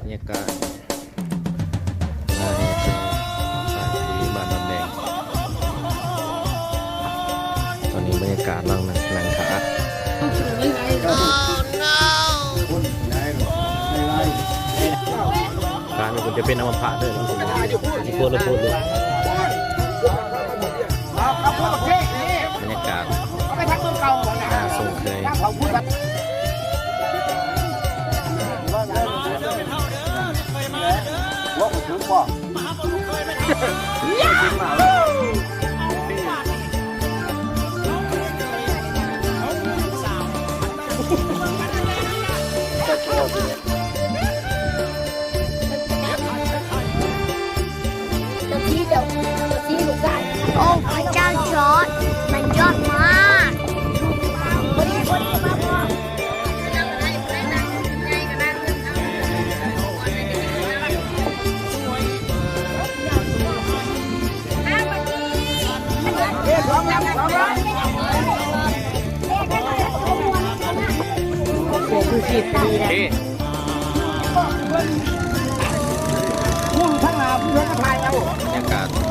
ບັນຍາກາດ ອ່າ ທີ່ບ້ານດອນແດງ. ຕອນນີ້ບັນຍາກາດ ນັ່ງ ນັ່ງ ນັ່ງຖ້າ ການນີ້ເພິ່ນຈະເປັນອຳມະພະເດີ ຊິໂພດແລ້ວໂພດໂລດ. ບັນຍາກາດໜ້າຊົມເຄີຍ. ໂອ້ ພະເຈົ້າຈອດ ມັນຍອດມາກ. ເສືອຊູຊີບກໍມີນະ. ເອີ ພຸ້ນທາງໜ້າພຸ້ນ ເພິ່ນມາຖ່າຍເອົາ ບັນຍາກາດ. ເ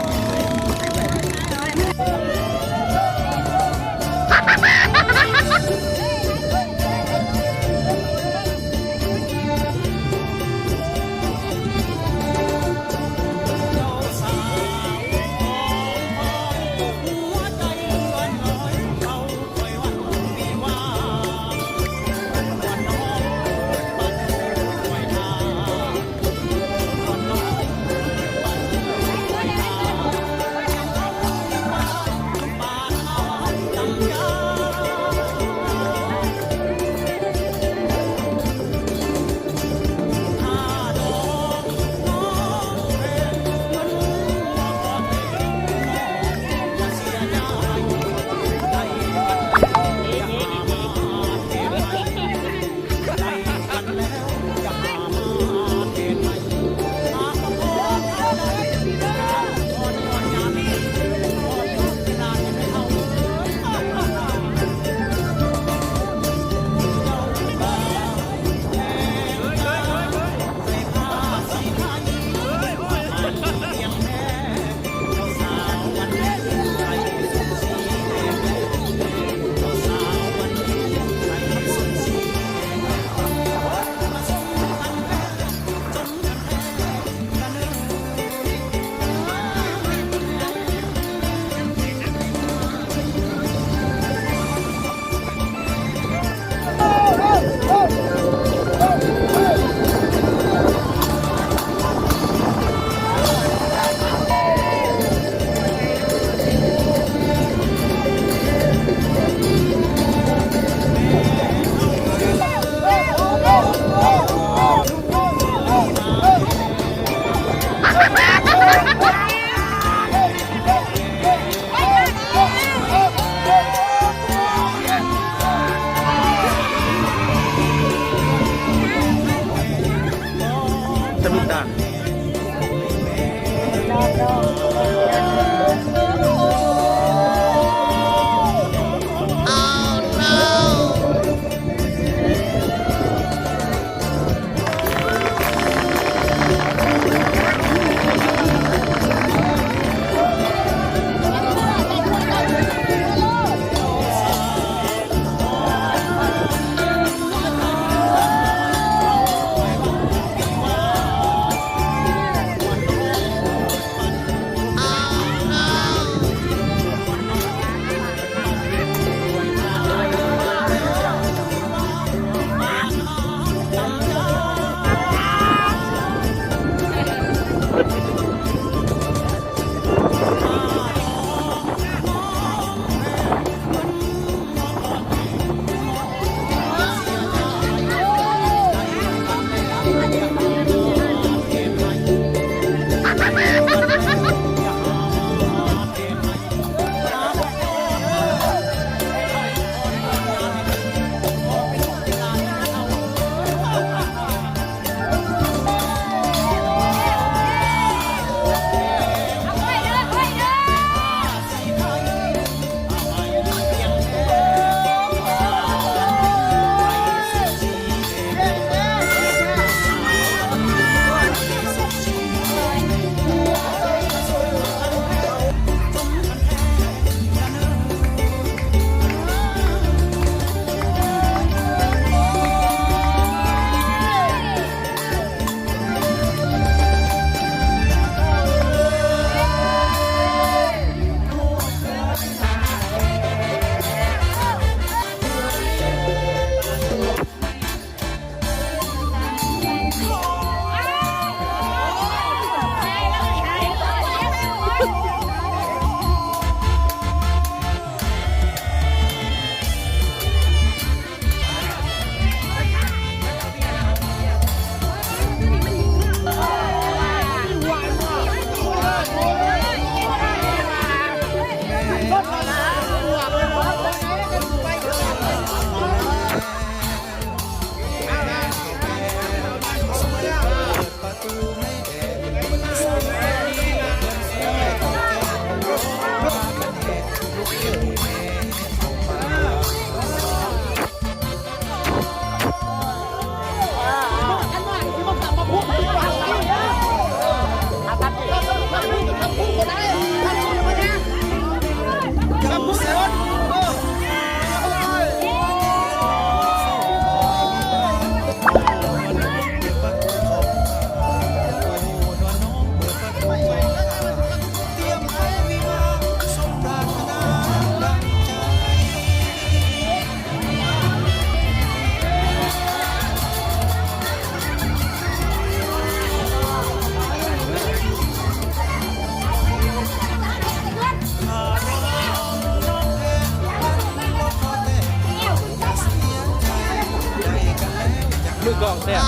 ຄືກອງແຊບ.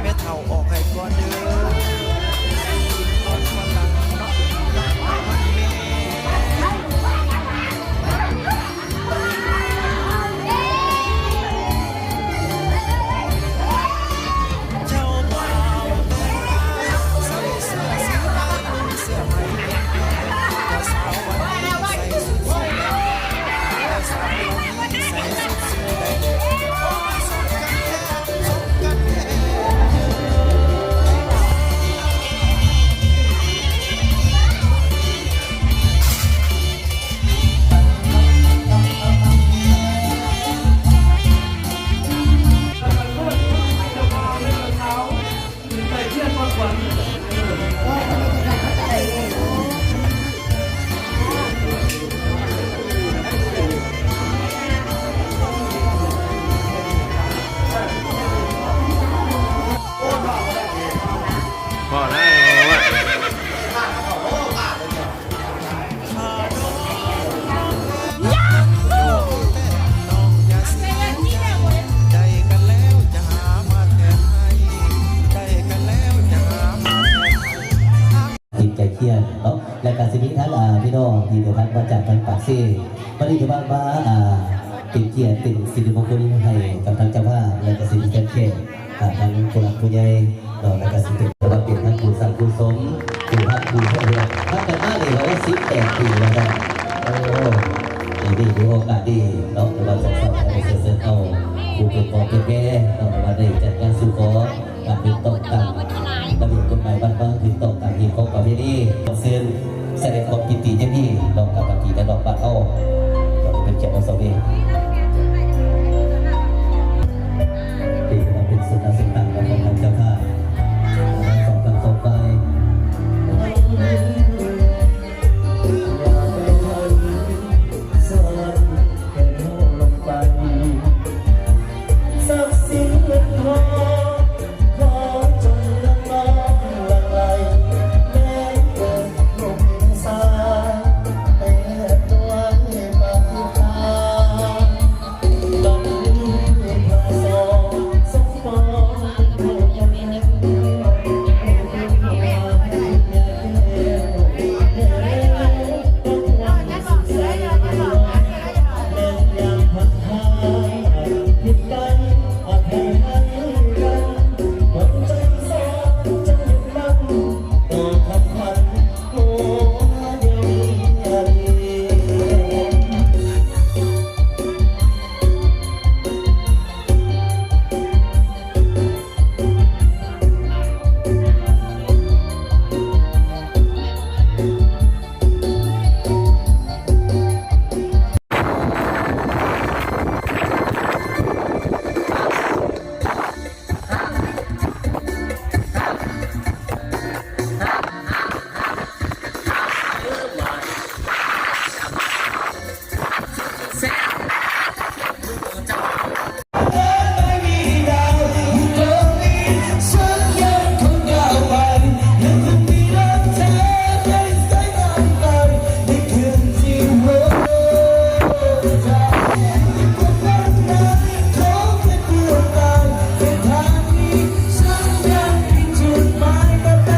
ແມ່ເຖົ້າອອກໃຫ້ກ່ອນເດີ. ພໍແລ້ວ ຈິດໃຈຄຽນເນາະ ແລະກະຊິມີທັງ ອ່າ ພີ່ນ້ອງທີ່ເດີນທາງມາຈາກທາງປາກເຊ ວັນນີ້ຖືວ່າມາ ອ່າ ເປັນກຽດເປັນສິລິມຸງຄຸນໃຫ້ກັບທາງເຈົ້າພາບ ແລະກະສິມີແຂກ ອ່າ ທັງຜູ້ຫຼັກຜູ້ໃຫຍ່ເນາະ ແລະກະຊິເປັນ ແຕ່ວ່າເປັນທັງຜູ້ສ້າງກຸສົມ ຜູ້ຮັກຜູ້ເພື່ອນ ຮັກກັນມານີ້ວ່າສິບແປດປີແລ້ວເນາະ. ໂອ້ ດີໆ ມີໂອກາດດີເນາະ ແຕ່ວ່າສອງສາມຄົນເຊີນເອົາຜູ້ເປັນພໍ່ເປັນແມ່ເນາະ ແຕ່ວ່າໄດ້ຈັດງານສູ່ຂໍ ການຖືກຕ້ອງຕາມລະບຽບກົດໝາຍບ້ານເມືອງ ຖືກຕ້ອງຕາມຮີດຂອງປະເພນີ ເຊີນສະແດງຄວາມປີຕິຍິນ